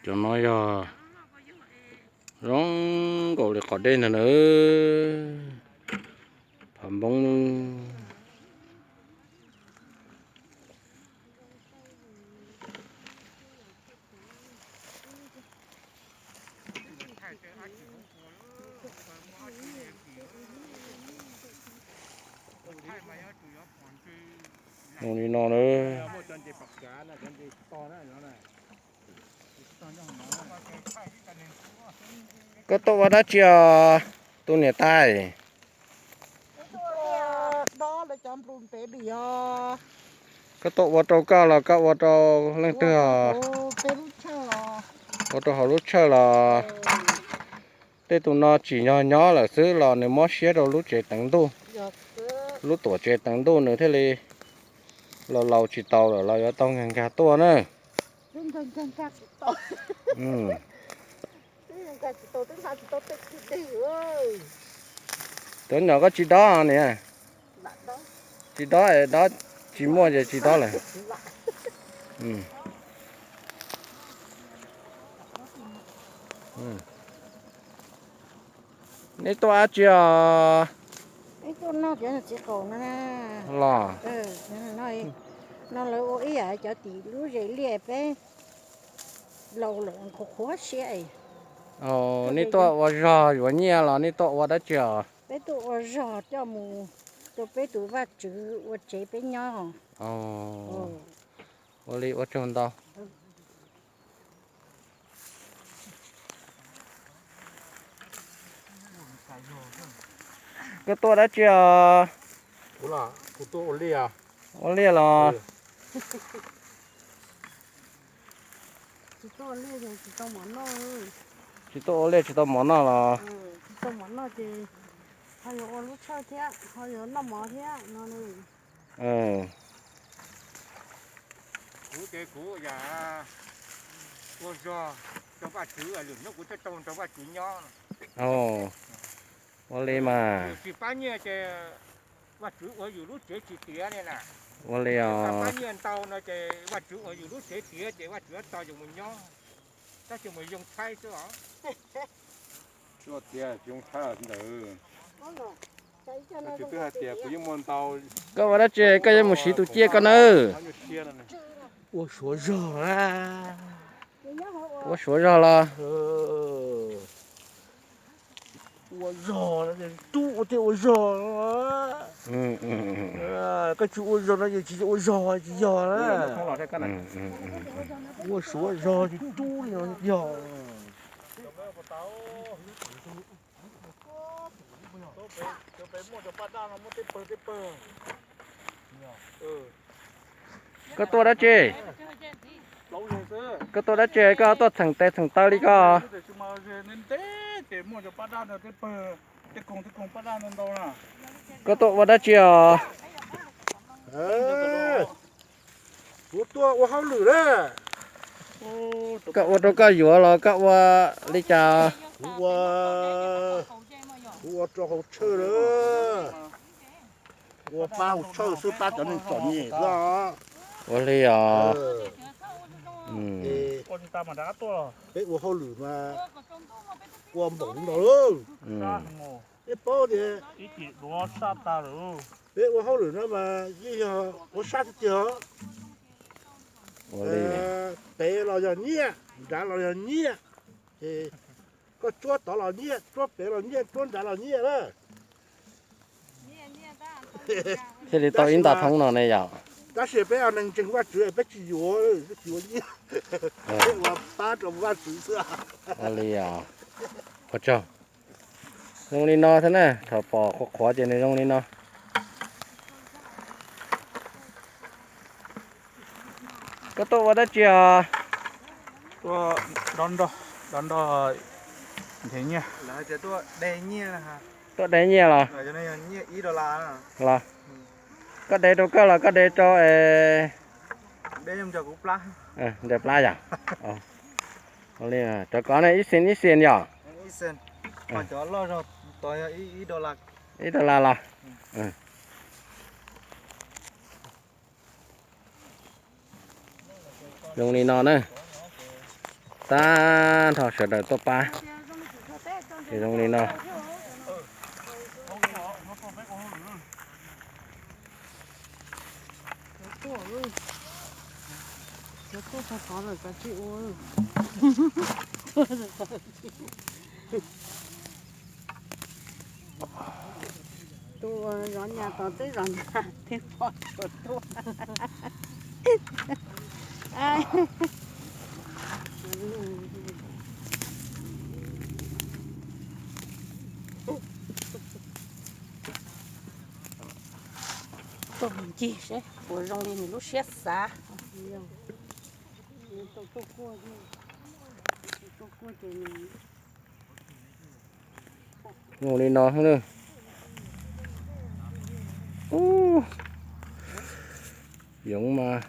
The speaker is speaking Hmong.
Cov no yog zoo nkaus li qhov dej ntag na. Phav npoob. Zoo li no na. Koj tuaj ua dab tsi os tus niam tais? Koj tuaj ua rau koj los koj ua rau leej twg os? Ua rau hauv lub tshawj los? Tej tus no tsim nyog nyob lawm xwb los nws mob siab rau lub tsev teev ntuj, lub tuam tsev teev ntuj nws thiaj li laus laus tsis taus lawm los yuav tau nkag nkag tuaj na. Cov nyom koj tsis dob niam? Tsis dob es dob tsis muaj ces tsis dob lawm. Nej tuaj dab tsi os? Los, no lawv ua ib yam cov tim lub zes liaj peb laus lawm qhuav qhuav siab. Nej tuaj ua zog yuav nyiaj los nej tuaj ua dab tsi os? Peb tuaj ua zog coj mus rau peb tus Vajtswv ua tsev peb nyob. Ua li ua tsaug ntau. Koj tuaj dab tsi os? Ua liaj los? Tsis tuaj ua liaj tsis tau mov noj los? Ho yuav ua lub tshawj thiab ho yuav noj mov thiab no. Kuv ces kuv yam ua zog rau Vajtswv, lwm hnub kuv thiaj tau nrog Vajtswv nyob. Ua li mas. Yus tsis pab nyiaj ces Vajtswv ua yus lub tsev tsis tiav li na. Ua li os. Yus pab nyiaj ntau no ces Vajtswv ua yus lub tsev tiav ces Vajtswv tso yus mus nyob. Tab sis mus yoo tshaib xwb os. Tsis tias tsis zoo tshaib ntawd. Twb hais tias kuv yeej muaj ntau. Koj ua dab tsi koj yuav mus siv tus ciaj koj nawb? Ua suav zog. Ua suav zog los? Ua zog, rub ua tej ua zog. Koj tsis ua zog no ces tsis ua zog tsis yog na. Ua suav zog ces rub li no yog. Koj tuaj dab tsi? Koj tuaj dab tsi koj tuaj txheem tes txheem taw li koj? Koj tuaj ua dab tsi os? Kuv tuaj ua hauj lwm na. Koj ua rau koj yuav los koj ua li cas? Kuv ua, kuv ua rau hauv tshawj na. Ua pab hauv tshawj xwb, pab cov neeg txom nyem xwb os. Ua li os. Peb ua hauj lwm mas ua npaum no. Peb paub tias peb ua hauj lwm no mas yeej yog ua sab tiag tiag os. Pem los yog nyiaj, nrad los yog nyiaj. Koj tsuab tod los nyiaj, tsuab pem los nyiaj, tsuab nrad los nyiaj na. Thiaj li tau ib nta thoob no ne yom. Tab sis peb neeg ntseeg Vajtswv peb tsis yuav, peb tsis yuav nyiaj. Peb ua pab rau Vajtswv xwb. Ua li os. Ua tsaug. Zoo li no thiab na, thaum pom qhuav qhuav ces nws zoo li no. Koj tuaj ua dab tsi os? Tuaj dob nrog, dob nrog nrhiav nyiaj. Tuaj de nyiaj los? Los, koj de rau koj los koj de rau es? De rau kuv plab. Rau plab yom? Rau koj ne, ib xees ib xees yom? Ib dollar los? Zoo li no na. Tag nrho sawv daws tuaj pab. Ces zoo li no. Tus zov nyas tom twb zov nyas thiab pom tsuas tuaj. Tuaj mus ncig seb puas zoo li nws lub siab xav. Zoo li no xwb na. Ub, yoov mas